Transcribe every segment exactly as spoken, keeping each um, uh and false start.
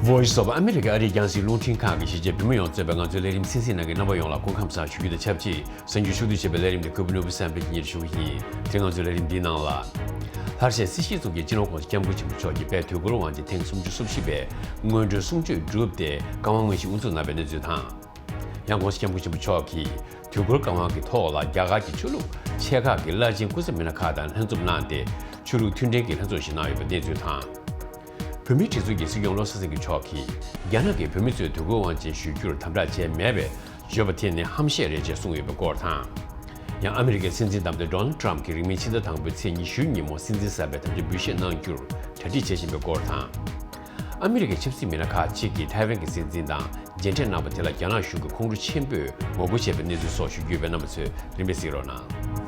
Voice of America ཨ་རིའི་རྒྱང་སྲིང་རླུང་འཕྲིན་ཁང་གི་གཞིས་བྱེས་བོད་མི་ཡོངས་གཙོས་པའི་ང་ཚོའི་ལས་རིམ་གསན་གཟིགས་གནང་མཁན་རྣམ་པ་ཡོངས་ལ་སྐུ་ཁམས་བཟང་ཞུ་རྒྱུ་དང་ཆབས་ཅིག་གསར་འགྱུར་ཕྱོགས་བསྡུས་བྱས་པའི་ལས་རིམ་དེ་གུས་པ་ནོར་བུ་བསམ་འཕེལ་གྱིས་སྙན་སྒྲོན་ཞུ་གི་ཡིན། དེ་ང་ཚོའི་ལས་རིམ་འདིའི་ནང་ལ། ལྷར་བཅས་སེར་བྱེས་གཙུག་རྒྱན་སྤྱི་ནོར་༸གོང་ས་༸སྐྱབས་མགོན་ཆེན་པོ་མཆོག་གིས་དཔལ་དུས་འཁོར་དབང་ཆེན་ཐེངས་སུམ་ཅུ་སོ་བཞི་པའི་སྔོན་འགྲོའི་གསུང་ཆོས་བསྒྲུབས་ཏེ་བཀའ་དབང་དངོས་གཞི་དབུ་འཛུགས་གནང་བའི་གནས་ཚུལ་དང་། ཡང་༸གོང་ས་༸སྐྱབས་མགོན་ཆེན་པོ་མཆོག་གིས་དུས་འཁོར་བཀའ་དབང་གི་ཐོག་ལ་རྒྱ་གར་གྱི་ཆོས་ལུགས་ཆེ་ཁག་གི་བླ་ཆེན་སྐུ་ཚབ་མི་སྣ་ཁག་དང་ལྷན་འཛོམས་གནང་སྟེ་ཆོས་ལུགས་མཐུན་འབྲེལ་གྱི་ལྷན་ཚོགས་ཤིག་གནང་ཡོད་པའི་གནས་ཚུལ་དང་། བོད་མིའི་སྒྲིག་འཛུགས་ཀྱི་སྲིད་སྐྱོང་བློ་བཟང་སེང་གེ་མཆོག་གིས་རྒྱ་ནག་གིས་བོད་མི་ཚོས་དུས་འཁོར་དབང་ཆེན་ཞུ་རྒྱུར་དམ་དྲག་བྱས་མེད་པས་བརྗོད་པ་དེ་ནི་ཧམ་བཤད་རེད་ཅེས་གསུངས་ཡོད་པའི་སྐོར་དང་། ཡང་ཨ་མི་རི་ཀའི་སྲིད་འཛིན་བདམས་ཐོན་ཌོ་ནལ་ཌི་ཊརམ་ཕི་གྱིས་རིང་མིན་ཕྱི་ཟླ་དང་པོའི་ཚེས་ཉི་ཤུ་ཉིན་མོ་སྲིད་འཛིན་གསར་པའི་དམ་བཅའ་འབུལ་བཞེས་གནང་རྒྱུར་གྲ་སྒྲིག་བྱེད་བཞིན་པའི་སྐོར་དང་། ཨ་མི་རི་ཀའི་ཆབ་སྲིད་མི་སྣ་ཁག་ཅིག་གིས་ཐའེ་ཝན་གྱི་སྲིད་འཛིན་དང་མཇལ་འཕྲད་གནང་བ་དེ་ལ་རྒྱ་ནག་གཞུང་གིས་ཁོང་ཁྲོ་ཆེན་པོས་ངོ་རྒོལ་བྱས་པའི་གནས་ཚུལ་སོགས་ཞུ་རྒྱུ་ཡོད་པས་རྣམ་པ་ཚོས་རིམ་པས་གཟིགས་རོགས་གནང་།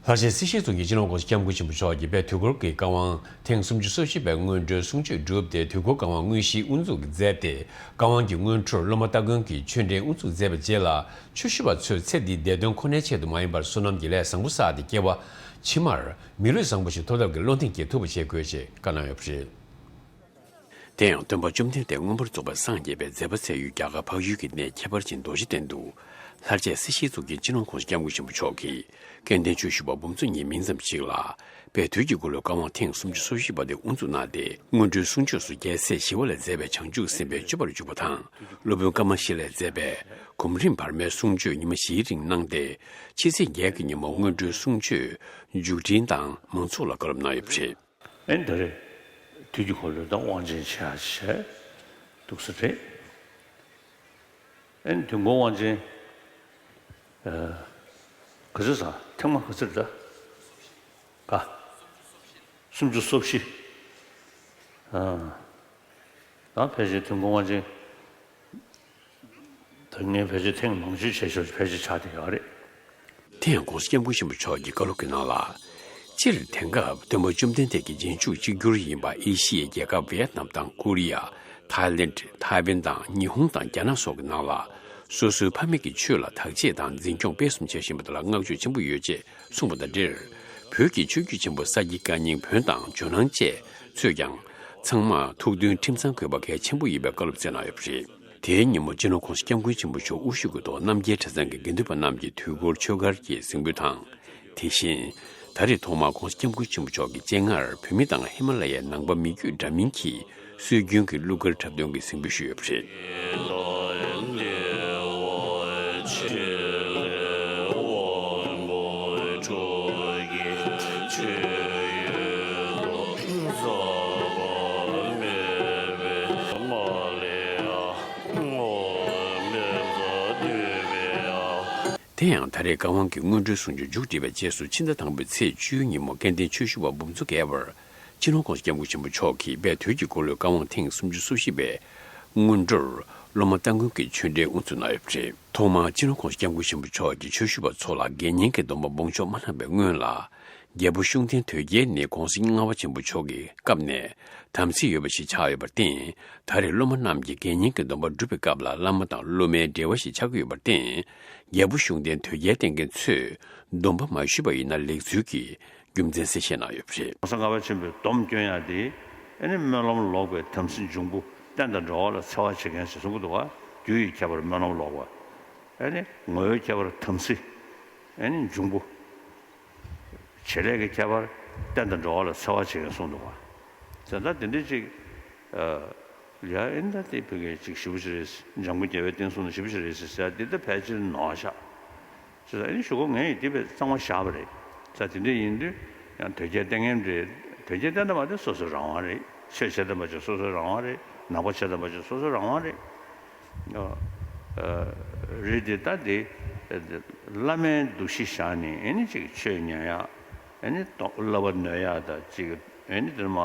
ལྷར་བཅས་སེར་བྱེས་གཙུག་རྒྱན་སྤྱི་ནོར་༸གོང་ས་༸སྐྱབས་མགོན་ཆེན་པོ་མཆོག་གིས་དཔལ་དུས་འཁོར་གྱི་བཀའ་དབང་ཐེངས་སུམ་ཅུ་སོ་བཞི་པའི་སྔོན་འགྲོའི་གསུང་ཆོས་བསྒྲུབས་ཏེ་དུས་འཁོར་བཀའ་དབང་དངོས་གཞིའི་དབུ་འཛུགས་མཛད་དེ། བཀའ་དབང་གི་སྔོན་འགྲོར་སློབ་མ་སྟ་གོན་གྱི་ཆོས་འབྲེལ་དབུ་འཛུགས་མཛད་པའི་རྗེས་ལ། ཆོས་ཞུ་བ་ཚོས་ཚེ་འདིའི་བདེ་དོན་ཁོ་ནའི་ཆེད་དུ་མ་ཡིན་པར་བསོད་ནམས་ཀྱི་ལས་བཟང་པོ་བསགས་ཏེ་སྐྱེ་བ་ཕྱི་མར་མི་ལུས་བཟང་པོ་ཞིག་ཐོབ་ཐབས་ཀྱི་བློ་གདེང་སྐྱེད་ཐུབ་པ་བྱེད་དགོས་ཞེས་བཀའ་གནང་ཡོད་པ་རེད། དེ་ཡང་སྟོན་པ་བཅོམ་ལྡན་འདས་མངོན་པར་རྫོགས་པར་སངས་རྒྱས་པའི་མཛད་པ་མཛད་ཡུལ་རྒྱ་གར་འཕགས་ཡུལ་གྱི་གནས་ཁྱད་པར་ཅན་རྡོ་རྗེ་གདན་དུ། ལྷར་བཅས་སེར་བྱེས་གཙུག་རྒྱན་སྤྱི་ནོར་༸གོང་ས་༸སྐྱབས་མགོན་ཆེན་པོ་མཆོག་གིས་སྐལ་ལྡན་ཆོས་ཞུ་བ་འབུམ་ཚོ་གཉིས་མིང་ཙམ་ཞིག་ལ། དཔལ་དུས་ཀྱི་འཁོར་ལོའི་བཀའ་དབང་ཐེངས་སུམ་ཅུ་སོ་བཞི་པ་དེ་དབུ་འཛུགས་གནང་སྟེ། སྔོན་འགྲོའི་གསུང་ཆོས་སུ་རྒྱལ་སྲས་ཞི་བ་ལྷས་མཛད་པའི་བྱང་ཆུབ་སེམས་དཔའི་སྤྱོད་པར་འཇུག་པ་དང་། སློབ་དཔོན་ཀ་མ་ཤཱི་ལས་མཛད་པའི་གོམ་རིམ་བར་མའི་གསུང་ཆོས་ཉི་མ་བཞིའི་རིང་གནང་སྟེ། ཕྱི་ཚེས་བརྒྱད་ཀྱི་ཉིན་མོ་སྔོན་འགྲོའི་གསུང་ཆོས་མཇུག་སྒྲིལ་དང་མང་ཚོགས་ལ་བཀའ་སློབ་གནང་ཡོད་པ་རེད། ཨེ་ད་རེས་དུས་ཀྱི་འཁོར་ལོའི་ད་དབང་ཆེན་ཆེ་ཆེ་འདུག་ས་རེད། ཨེ་དུས་འཁོར་དབང་ཆེན་ག་ཚོད་ཟ་ཐེངས་མ་ག་ཚོད་རེད་ད། ག་སུམ་ཅུ་སོ་བཞི། ད་ཕལ་ཆེར་དུས་འཁོར་དབང་ཆེན། ད་ངས་བེད་སྤྱོད་ཐེངས་མང་ཤོས་བྱས་ཤོག་བེད་སྤྱོད་བྱ་བསྡད་ཡོད་རེད། དེ་ཡང་༸གོང་ས་༸སྐྱབས་མགོན་ཆེན་པོ་མཆོག་གི་བཀའ་སློབ་ཀྱི་ནང་ལ། སྤྱིར་དེང་སྐབས་སྟོན་པ་བཅོམ་ལྡན་འདས་ཀྱི་རྗེས་འཇུག་གཅིག་གྱུར་ཡིན་པ་ཨེ་ཤི་ཡའི་རྒྱལ་ཁབ་ཝི་ཡེད་ནམ་དང་ཀོ་རི་ཡ། ཐའི་ལེནྜ། ཐའེ་ཝན་དང་ཉི་ཧོང་དང་རྒྱ་ནག་སོགས་ཀྱི་ནང་ལ། སོ་སོའི་ཕ་མེས་ཀྱི་ཆོས་ལ་བདག་གཅེས་དང་འཛིན་སྐྱོང་སྤེལ་གསུམ་བྱེད་བཞིན་པ་དེ་ལ་བསྔགས་བརྗོད་ཆེན་པོ་ཡོད་ཅེས་གསུངས་པ་དང་འབྲེལ། བོད་ཀྱི་ཆོས་བརྒྱུད་ཆེན་པོ་ས་དགེ་བཀའ་རྙིང་བོན་དང་ཇོ་ནང་བཅས་ཚོས་ཀྱང་། ཚང་མར་ཐུགས་མཐུན་ཁྲིམས་གཙང་དགོས་པ་གལ་ཆེན་པོ་ཡིན་པའི་བཀའ་སློབ་སྩལ་གནང་ཡོད་པ་རེད། དེའི་ཉིན་མོ་སྤྱི་ནོར་༸གོང་ས་༸སྐྱབས་མགོན་ཆེན་པོ་མཆོག་དབུ་བཞུགས་ཀྱི་ཐོག་རྣམ་རྒྱལ་གྲྭ་ཚང་གི་དགེ་འདུན་པ་རྣམས་ཀྱིས་དུས་འཁོར་ཆོས་སྒར་གྱི་གཟིགས་འབུལ་དང་། དེ་བཞིན། ད་རེས་ཐོག་མར་༸གོང་ས་༸སྐྱབས་མགོན་ཆེན་པོ་མཆོག་གི་སྤྱན་སྔར་བོད་མི་དང་ཧི་མ་ལ་ཡའི་ནང་པ་མི་རྒྱུད་འདྲ་མིན་གྱི་སྲོལ་རྒྱུན་གྱི་གླུ་གར་འཁྲབ་སྟོན་གྱི་གཟིགས་འབུལ་ཞུས་ཡོད་པ་རེད། དེ་ཡང་ད་རེས་བཀའ་དབང་གི་སྔོན་འགྲོའི་གསུང་ཆོས་མཇུག་སྒྲིལ་བའི་རྗེས་སུ་ཕྱི་ཟླ་དང་པོའི་ཚེས་བཅུའི་ཉིན་མོ་སྐལ་ལྡན་ཆོས་ཞུ་བ་འབུམ་ཚོ་བརྒལ་བར་སྤྱི་ནོར་༸གོང་ས་༸སྐྱབས་མགོན་ཆེན་པོ་མཆོག་གིས་དཔལ་དུས་ཀྱི་འཁོར་ལོའི་བཀའ་དབང་ཐེངས་སུམ་ཅུ་སོ་བཞི་པའི་སྔོན་འགྲོར་སློབ་མ་སྟ་གོན་གྱི་ཆོས་འབྲེལ་དབུ་འཛུགས་གནང་ཡོད་པ་རེད། ཐོག་མར་སྤྱི་ནོར་༸གོང་ས་༸སྐྱབས་མགོན་ཆེན་པོ་མཆོག་གིས་ཆོས་ཞུ་བ་ཚོ་ལ་དགེ་བསྙེན་གྱི་སྡོམ་པ་སྦོམ་ཆོག་མ་གནང་བའི་སྔོན་ལ། རྒྱལ་པོ་ཤུགས་ལྡན་དོལ་རྒྱལ་ནི་གོང་ས་ལྔ་པ་ཆེན་པོ་མཆོག་གི་སྐབས་ནས་དམ་ཚིག་ཡོད་པ་ཞིག་ཆགས་ཡོད་པར་བརྟེན། ད་རེས་སློབ་མ་རྣམས་ཀྱིས་དགེ་བསྙེན་གྱི་སྡོམ་པ་སྒྲུབ་པའི་སྐབས་ལ་བླ་མ་དང་སློབ་མའི་འབྲེལ་བ་ཞིག་ཆགས་ཀྱི་ཡོད་པར་བརྟེན། རྒྱལ་པོ་ཤུགས་ལྡན་དོལ་རྒྱལ་བསྟེན་མཁན་ཚོས་སྡོམ་པ་མ་ཞུས་པ་ཡིན་ན་ལེགས་ཚུལ་གྱི་རྒྱུ་མཚན་གསལ་བཤད་གནང་ཡོད་པ་རེད། གོང་ས་ལྔ་པ་ཆེན་པོའི་སྡོམ་སྐྱོན་ཡག་དེ་ཨ་ནི་སྨོན་ལམ་ལོག་པའི་དམ་ཚིག་འབྱུང་པོ་བསྟན་དང་འགྲོ་བ་ལ་འཚེ་བ་བྱེད་མཁན་ཞེས་གསུང་གི་འདུག་བ། རྒྱུ་ཡི་ཁྱད་པར་སྨོན་ལམ་ལོག་པ། ཨ་ནི་ངོ་བོའི་ཁྱད་པར་དམ་ཚིག་ཨ་ནི་འབྱུང་པོ། བྱེད་ལས་ཀྱི་ཁྱད་པར་བསྟན་དང་འགྲོ་བ་ལ་འཚེ་བ་བྱེད་མཁན་གསུངས་འདུག་བ། ད་ལྟ་དེ་འདྲ་ཅིག་ཡ་ཨེ་ད་དེ་བོད་སྐད་ཅིག་ཞིབ་པོ་ཞིག་རེད། འཇམ་མགོན་རྒྱལ་བའི་བསྟན་སྲུང་ནི་ཞིབ་པོ་ཞིག་རེད་ཟེར་ཟེར་འདི་ད་ཕལ་ཆེར་ནོར་བཞག་ཟེར། ཨེ་ཞུ་གོ་ངས་ཡིན་དེ་བས་གཙང་མ་བཞག་པ་རེད་ཟེར། དེ་འདྲ་ཡིན་དུས་ཡང་དོལ་རྒྱལ་བསྟེན་མཁན་རེད། དོལ་རྒྱལ་བསྟེན་ད་མ་དེ་སོ་སོའི་རང་དབང་རེད། ཆོས་བྱེད་ད་མ་ཅིག་སོ་སོའི་རང་དབང་རེད། ནག་པོ་བྱེད་ད་མ་ཅིག་སོ་སོའི་རང་དབང་རེད། རེད་དེ་ད་དེ་བླ་མའི་འདུ་ཤེས་བཞག་ནས་ཨེ་ནི་ཅིག་ཆོས་ཉན་ཡག་ཨེ་ནི་བསླབ་པ་ནོད་ཡག་ད་ཅིག་ཨེ་ནི་དེ་མ་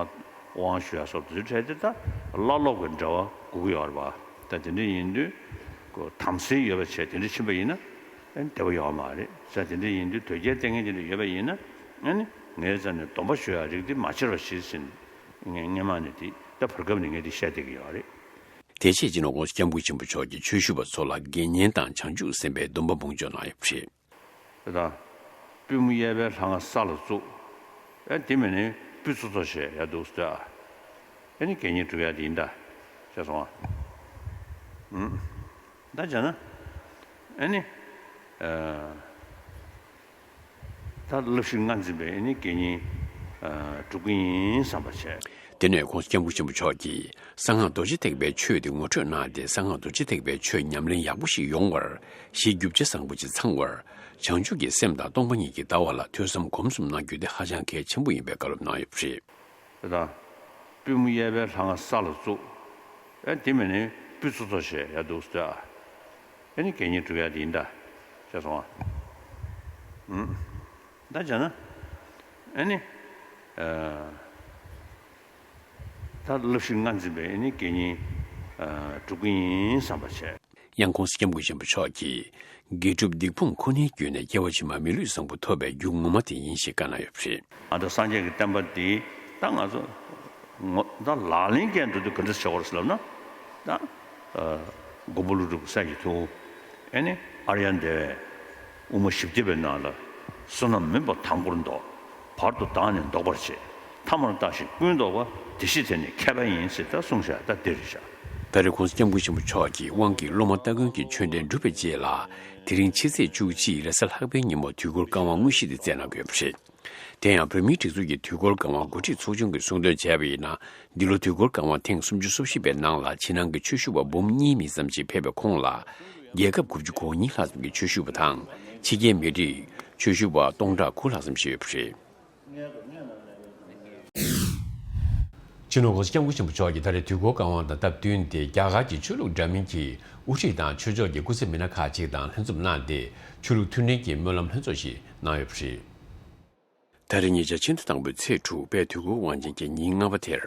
དབང་ཞུ་ཡག་སོགས་དེ་ཚོའི་གྲས་དེ་ད་བླ་སློབ་ཀྱི་འབྲེལ་བ་དགོས་ཀྱི་ཡོད་རེད་པ། ད་དེ་འདྲ་ཡིན་དུས་ཁོ་དམ་སེལ་ཡོད་པ་བྱས་དེ་འདྲ་ཕྱིན་པ་ཡིན་ན་ཨེ་ནི་བདེ་བོ་ཡོད་མ་རེད་ཟེར། དེ་འདྲ་ཡིན་དུས་དོལ་རྒྱལ་བསྟེན་མཁན་དེ་འདྲ་ཡོད་པ་ཡིན་ན་ཨེ་ནི་ངའི་རྩ་ནས་སྡོམ་པ་ཞུ་ཡག་རིགས་དེ་མ་བྱེད་རོགས་ཞེས་ཟེར་ནས་ངས་སྔན་མ་ནས་དེ་ད་བར་སྐབས་ནས་ངས་དེ་བཤད་བསྡད་ཀྱི་ཡོད་རེད། དེ་རྗེས་སྤྱི་ནོར་༸གོང་ས་༸སྐྱབས་མགོན་ཆེན་པོ་མཆོག་གིས་ཆོས་ཞུ་བ་ཚོ་ལ་དགེ་བསྙེན་དང་བྱང་ཆུབ་སེམས་དཔའི་སྡོམ་པ་འབུལ་ཆོག་གནང་ཡོད་པ་རེད། དེ་དང་། པུས་མོ་གཡས་པའི་ལྷ་ང་ས་ལ་བཙུགས། ཨ་དེ་མིན་ནི་སྤུས་ཚོགས་ཚོགས་བྱས་ཡ་འདུག་ཟེར་ཨ། ཨ་ནི་གད་སྙིགས་སྒྲུག་ཡ་དེ་ཡིན་ད། ཤེས་སོང་ཨ། ཨུམ། ད་བྱས་ན། ཨ་ནི། ཨ། ད་བསླབ་གཞི་ལྔ་འཛིན་པའི་ཨ་ནི་གད་སྙིགས། ཨ། སྒྲུག་གི་ཡིན་བསམ་པ་བྱས། དེ་ནས་༸གོང་ས་༸སྐྱབས་མགོན་ཆེན་པོ་མཆོག་གིས་གསང་སྔགས་རྡོ་རྗེ་ཐེག་པའི་ཆོས་དེ་ངོ་སྤྲོད་གནང་སྟེ། གསང་སྔགས་རྡོ་རྗེ་ཐེག་པའི་ཆོས་ཉམས་ལེན་ཡག་པོ་ཞིག་ཡོང་བར། གཞི་རྒྱུ་ཆ་བཟང་པོ་ཞིག་ཚང་བར། བྱང་ཆུབ་ཀྱི་སེམས་དང་སྟོང་པ་ཉིད་ཀྱི་ལྟ་བ་ལ་ཐོས་བསམ་སྒོམ་གསུམ་གནང་རྒྱུ་དེ་ཧ་ཅང་གལ་ཆེན་པོ་ཡིན་པའི་བཀའ་སློབ་གནང་ཡོད་པ་རེད། དེ་དང་། པུས་མོ་གཡས་པའི་ལྷ་ང་ས་ལ་བཙུགས། ཨེ་དེ་མིན་ནི་སྤུས་ཚོགས་ཚོགས་བྱས་ཡ་འདུག་ཟེར་ཨ། ཨེ་ནི་གད་སྙིགས་སྒྲུག་ཡ་དེ་ཡིན་ད། ཤེས་སོང་ཨ། ཨུམ། ད་བྱས་ན། ཨེ་ནི། ཨ། ད་བསླབ་གཞི་ལྔ་འཛིན་པའི་ཨེ་ནི་གད་སྙིགས། ཨ། སྒྲུག་གི་ཡིན་བསམ་པ་བྱས། ཡང་༸གོང་ས་༸སྐྱབས་མགོན་ཆེན་པོ་མཆོག་གིས། དགེ་སྒྲུབ་སྡིག་སྤོང་ཁོ་ནའི་བརྒྱུད་ནས་སྐྱེ་བ་ཕྱི་མ་མི་ལུས་བཟང་པོ་ཐོབ་པའི་རྒྱུ་ངོ་མ་དེ་ཡིན་ཞེས་བཀའ་གནང་ཡོད་པ་རེད། ཨ་ད་སངས་རྒྱས་ཀྱི་བསྟན་པ་འདི་ད་ང་ཚོ་ངོ་ད་ལག་ལེན་བཀལ་འགྲོ་དུས་ག་འདྲ་བྱེད་དགོས་རེད་ལབ་ན། ད་ཨ་མགོན་པོ་ཀླུ་སྒྲུབ་ཀྱི་སྲས་ཀྱི་ཐུ་བོ། ཨེ་ནི་ཨཱརྱ་དེ་བས་དབུ་མ་བཞི་བརྒྱ་པའི་ནང་ལ། བསོད་ནམས་མིན་པ་དང་པོར་བཟློག་བར་དུ་བདག་ནི་བཟློག་པར་བྱེད། ཐ་མར་བརྟགས་ཤིང་ཀུན་བཟློག་པ། དེ་ཕྱིར་དེ་ནི་མཁས་པ་ཡིན་ཟེར་ད་གསུངས་བཞག་ད་འདིར་བཞག་ད་རེས་༸གོང་ས་༸སྐྱབས་མགོན་ཆེན་པོ་མཆོག་གིས་དབང་གི་སློབ་མ་སྟ་གོན་གྱི་ཆོས་འབྲེལ་གྲུབ་པའི་རྗེས་ལ། དེ་རིང་ཕྱི་ཚེས་བཅུ་གཅིག་རེས་གཟའ་ལྷག་པའི་ཉིན་མོ་དུས་འཁོར་བསྐང་བ་དངོས་གཞི་དེ་བསྩལ་གནང་གི་ཡོད་པ་རེད། དེ་ཡང་བོད་མིའི་སྒྲིག་འཛུགས་ཀྱི་དུས་འཁོར་བསྐང་བ་འགོ་ཁྲིད་ཚོགས་ཆུང་གིས་གསུངས་དོན་བྱས་པ་ཡིན་ན། འདི་ལོ་དུས་འཁོར་བསྐང་བ་ཐེངས་སུམ་ཅུ་སོ་བཞི་པའི་ནང་ལ་ཕྱི་ནང་གི་ཆོས་ཞུ་བ་འབུམ་གཉིས་མིན་ཙམ་ཞིག་ཕེབས་པའི་ཁོངས་ལ། རྒྱལ་ཁབ་དགུ་བཅུ་གོ་གཉིས་ལྷག་ཙམ་གྱི་ཆོས་ཞུ་བ་དང་། ཕྱི་རྒྱལ་མི་རིགས་ཆོས་ཞུ་བ་སྟོང་ཕྲག་དགུ་ལྷག་ཙམ་ཞིག་ཡོད་པ་རེད། སྤྱི་ནོར་༸གོང་ས་༸སྐྱབས་མགོན་ཆེན་པོ་མཆོག་གིས་ད་རེས་དུས་འཁོར་བསྐང་བ་དང་སྟབས་བསྟུན་ཏེ། རྒྱ་གར་གྱི་ཆོས་ལུགས་འདྲ་མིན་གྱི་དབུ་ཁྲིད་དང་ཆོས་ཕྱོགས་ཀྱི་སྐུ་ཚབ་མི་སྣ་ཁག་ཅིག་དང་ལྷན་འཛོམས་གནང་སྟེ། ཆོས་ལུགས་མཐུན་འབྲེལ་གྱི་སྨོན་ལམ་ལྷན་ཚོགས་ཤིག་གནང་ཡོད་པ་རེད། ད་རེས་ཉེ་ཆར་ཕྱི་ཟླ་དང་པོའི་ཚེས་དྲུག་པའི་དུས་འཁོར་དབང་ཆེན་གྱི་ཉིན་ལྔ་པ་དེར།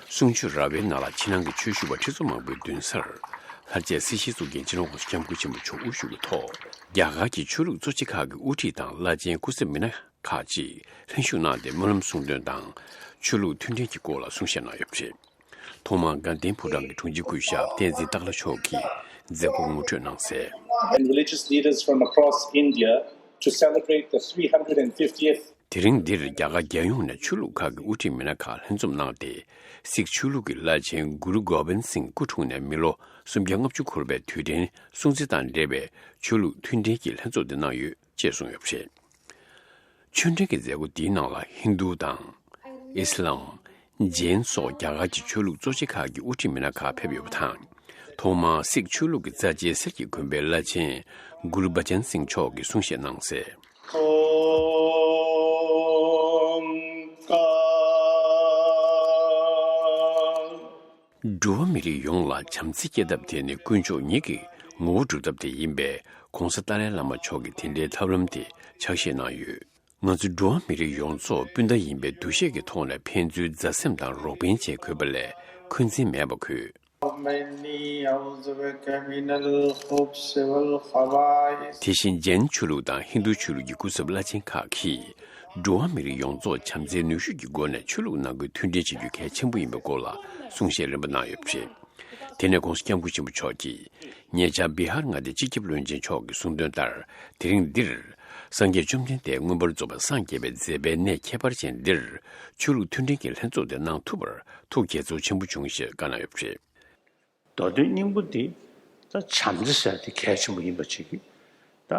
གསུང་ཆོས་ར་བའི་ནང་ལ་ཕྱི་ནང་གི་ཆོས་ཞུ་བ་ཁྲི་ཚོ་མང་པོའི་མདུན་སར། ལྷར་བཅས་སྲིད་ཞིའི་གཙུག་རྒྱན་སྤྱི་ནོར་༸གོང་ས་༸སྐྱབས་མགོན་ཆེན་པོ་མཆོག་དབུ་བཞུགས་ཀྱི་ཐོག་རྒྱ་གར་གྱི་ཆོས་ལུགས་གཙོ་ཆེ་ཁག་གི་དབུ་ཁྲིད་དང་བླ་ཆེན་སྐུ་ཚབ་མི་སྣ་ཁག་ཅིག་ལྷན་ཞུགས་གནང་སྟེ་སྨོན་ལམ་གསུང་འདོན་དང་། ཆོས་ལུགས་མཐུན་འབྲེལ་གྱི་སྐོར་ལ་གསུང་བཤད་གནང་ཡོད་པ་རེད། ཐོག་མར་དགའ་ལྡན་ཕོ་བྲང་གི་དྲུང་ཆེ་སྐུ་ཞབས་བསྟན་འཛིན་སྟག་ལྷ་མཆོག་གིས་མཛད་སྒོ་ངོ་སྤྲོད་གནང་གསལ། And religious leaders from across India to celebrate the three hundred and fiftieth. དེ་རིང་འདིར་རྒྱ་གར་རྒྱལ་ཡོངས་ནས་ཆོས་ལུགས་ཁག་གི་དབུ་ཁྲིད་མི་སྣ་ཁག་ལྷན་འཛོམས་གནང་སྟེ། སིག་ཆོས་ལུགས་ཀྱི་བླ་ཆེན་གུ་རུ་གོ་བིན་སིང་སྐུ་འཁྲུངས་ནས་མི་ལོ་སུམ་བརྒྱ་ལྔ་བཅུ་འཁོར་བའི་དུས་དྲན་སྲུང་བརྩི་དང་འབྲེལ་བའི་ཆོས་ལུགས་མཐུན་འབྲེལ་གྱི་ལྷན་ཚོགས་འདི་གནང་ཡོད་ཅེས་གསུངས་ཡོད་པ་རེད། ཆོས་འབྲེལ་གྱི་མཛད་སྒོ་འདིའི་ནང་ལ་ཧིན་རྡུ་དང་། ཨི་སི་ལམ། ཇེན་སོགས་རྒྱ་གར་གྱི་ཆོས་ལུགས་གཙོ་ཆེ་ཁག་གི་དབུ་ཁྲིད་མི་སྣ་ཁག་ཕེབས་ཡོད་པ་དང་། ཐོག་མར་སིག་ཆོས་ལུགས་ཀྱི་རྩ་ཆེའི་གསེར་གྱི་མགོན་པོའི་བླ་ཆེན་གུ་རུ་བ་ཅན་སིང་མཆོག་གིས་གསུང་བཤད་གནང་གསལ། འགྲོ་བ་མི་རིགས་ཡོངས་ལ་བྱམས་བརྩེ་སྐྱེ་ཐབས་དེ་ནི་དཀོན་མཆོག་ཉིད་ཀྱི་ངོ་བོ་སྒྲུབ་ཐབས་དེ་ཡིན་པས། ༸གོང་ས་ཏཱ་ལའི་བླ་མ་མཆོག་གིས་དེ་འདྲའི་ཐབས་ལམ་དེ་ཕྱག་བཞེས་གནང་ཡོད། ང་ཚོ་འགྲོ་བ་མི་རིགས་ཡོངས་རྫོགས་སྤུན་ཟླ་ཡིན་པའི་འདུ་ཤེས་ཀྱི་ཐོག་ནས་ཕན་ཚུན་མཛའ་སེམས་དང་རོགས་ཕན་བྱེད་དགོས་པ་ལས་འཁོན་འཛིན་མེད་པ་དགོས། Many أعوذ بك من الخبث والخبائث. དེ་བཞིན་ཇེན་ཆོས་ལུགས་དང་ཧིན་རྡུ་ཆོས་ལུགས་ཀྱི་སྐུ་ཚབ་བླ་ཆེན་ཁག་གིས་འགྲོ་བ་མི་རིགས་ཡོངས་རྫོགས་བྱམས་བརྩེའི་ནུས་ཤུགས་ཀྱི་སྒོ་ནས་ཆོས་ལུགས་ནང་ཁུལ་མཐུན་འབྲེལ་བྱེད་རྒྱུ་གལ་ཆེན་པོ་ཡིན་པའི་སྐོར་ལ་གསུང་བཤད་རིམ་པ་གནང་ཡོད་པ་རེད། དེ་ནས་༸གོང་ས་༸སྐྱབས་མགོན་ཆེན་པོ་མཆོག་གིས། ཉེ་ཆར་བི་ཧར་མངའ་སྡེའི་སྤྱི་ཁྱབ་བློན་ཆེན་མཆོག་གིས་གསུངས་དོན་ལྟར། དེ་རིང་འདིར། སངས་རྒྱས་བཅོམ་ལྡན་འདས་མངོན་པར་རྫོགས་པར་སངས་རྒྱས་པའི་མཛད་པའི་གནས་ཁྱད་པར་ཅན་འདིར། ཆོས་ལུགས་མཐུན་འབྲེལ་གྱི་ལྷན་ཚོགས་དེ་གནང་ཐུབ་པར་ཐུགས་དགྱེས་ཚོར་ཆེན་པོ་བྱུང་ཞེས་བཀའ་གནང་ཡོད་པ་རེད། མདོ་དོན་སྙིང་པོ་འདི་ད་བྱམས་བརྩེ་ཟེར་དེ་གལ་ཆེན་པོ་ཡིན་པ་ཅིག་གིས། ད་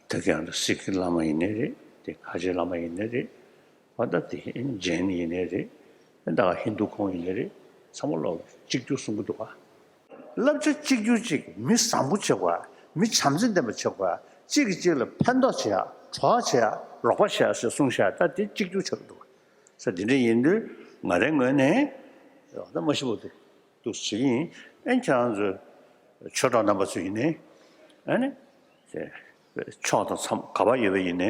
ད་ག་ཡང་ད་སིག་གི་བླ་མ་ཡིན་ནའི་རེད། དེ་ཁ་ཆེ་བླ་མ་ཡིན་ནའི་རེད། བ་ད་དེ་ཇེན་ཡིན་ནའི་རེད། ད་ཧིན་རྡུ་ཁོང་ཡིན་ནའི་རེད། ཚང་མ་ལོ་གཅིག་གྱུར་གསུང་གི་འདུག་ག་བསླབ་བྱ་གཅིག་གྱུར་གཅིག་མི་བཟང་པོ་བྱེད་དགོས། མི་བྱམས་བརྩེ་ལྡན་པ་བྱེད་དགོས། གཅིག་གིས་གཅིག་ལ་ཕན་ཐོགས་བྱེད་ཡ། གྲོགས་བྱེད་ཡ། རོགས་པ་བྱེད་ཡ་ཞེས་གསུངས་བཞག་ད་དེ་གཅིག་གྱུར་བྱེད་ཀྱི་འདུག་ག་ས་དེ་འདྲ་ཡིན་དུས་ང་རའི་ངོས་ནས་ད་མ་ཤི་བོ་དེ་འདུག་བྱེད་ཀྱི་ཡིན། ཨན་ཁྱེད་རང་ཚོ་ཆོས་གྲོགས་རྣམ་པ་ཚོ་ཡིན་ནའི་ཨ་ནི་ཕྱོགས་དང་མཚམས་ག་པར་ཡོད་པ་ཡིན་ནའི་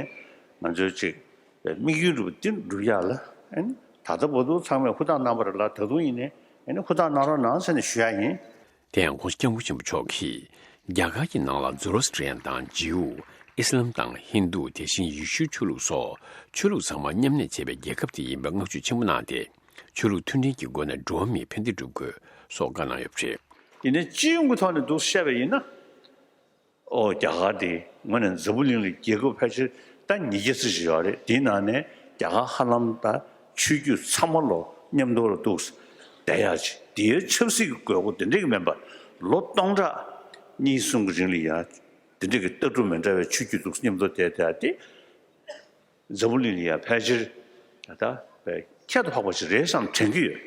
ང་ཚོའི་གཅིག་དམིགས་ཡུལ་འགྲུབ་འདི་འགྲུབ་ཡག་ལ་ཨ་ནི་ད་ལྟ་བར་དུ་ཚང་མས་ཧུར་ཐག་གནང་བ་རེད་ལ། ད་དུང་ཡིན་ནའི་ཨ་ནི་ཧུར་ཐག་གནང་རོགས་གནང་ཟེར་ནས་ཞུ་ཡག་ཡིན། དེ་ཡང་༸གོང་ས་༸སྐྱབས་མགོན་ཆེན་པོ་མཆོག་གིས། རྒྱ་གར་གྱི་ནང་ལ་ཛོ་རོ་སི་ཊི་རི་ཡན་དང་ཇིའུ། ཨི་སི་ལམ་དང་ཧིན་རྡུ། དེ་བཞིན་ཡེ་ཤུའི་ཆོས་ལུགས་སོགས་ཆོས་ལུགས་ཚང་མ་མཉམ་གནས་བྱེད་པའི་རྒྱལ་ཁབ་དེ་ཡིན་པར་བསྔགས་བརྗོད་ཆེན་པོ་གནང་སྟེ། ཆོས་ལུགས་མཐུན་འབྲེལ་གྱི་སྒོ་ནས་འགྲོ་བ་མིའི་ཕན་བདེ་སྒྲུབ་དགོས་སོགས་བཀའ་གནང་ཡོད་པ་རེད། ཡིན་ནའི་སྤྱི་ཡོངས་ཀྱི་ཐོག་ནས་འདུག་བཤད་པ་ཡིན་ན། ཨོ་རྒྱ་གར་དེ་དངོས་གནས་འཛམ་བུ་གླིང་ལ་རྒྱལ་ཁབ་ཕལ་ཆེར་ད་ཉིས་བརྒྱ་ཙམ་ཞིག་ཡོད་རེད། དེའི་ནང་ནས་རྒྱ་གར་ཧ་ལམ་ད་ ཆོས་བརྒྱུད་ཚང་མ་ལོ་མཉམ་དུ་ལ་འདུག་བསྡད་ཡག་ཅིག་དེའི་ཆབ་སྲིད་ཀྱི་དགོས་མཁོ་དེ་འདྲ་གི་མིན་པར་ལོ་སྟོང་ཕྲག་གཉིས་གསུམ་གྱི་རིང་ལ་ཡང་དེ་འདྲ་གི་ལྟ་གྲུབ་མི་འདྲ་བའི་ཆོས་བརྒྱུད་འདུག་མཉམ་དུ་བསྡད་བསྡད་དེ། འཛམ་བུ་གླིང་ལ་ཡང་ཕལ་ཆེར་ད་ཁྱད་དུ་འཕགས་པ་ཞིག་རེད་བསམ་དྲན་གྱི་ཡོད།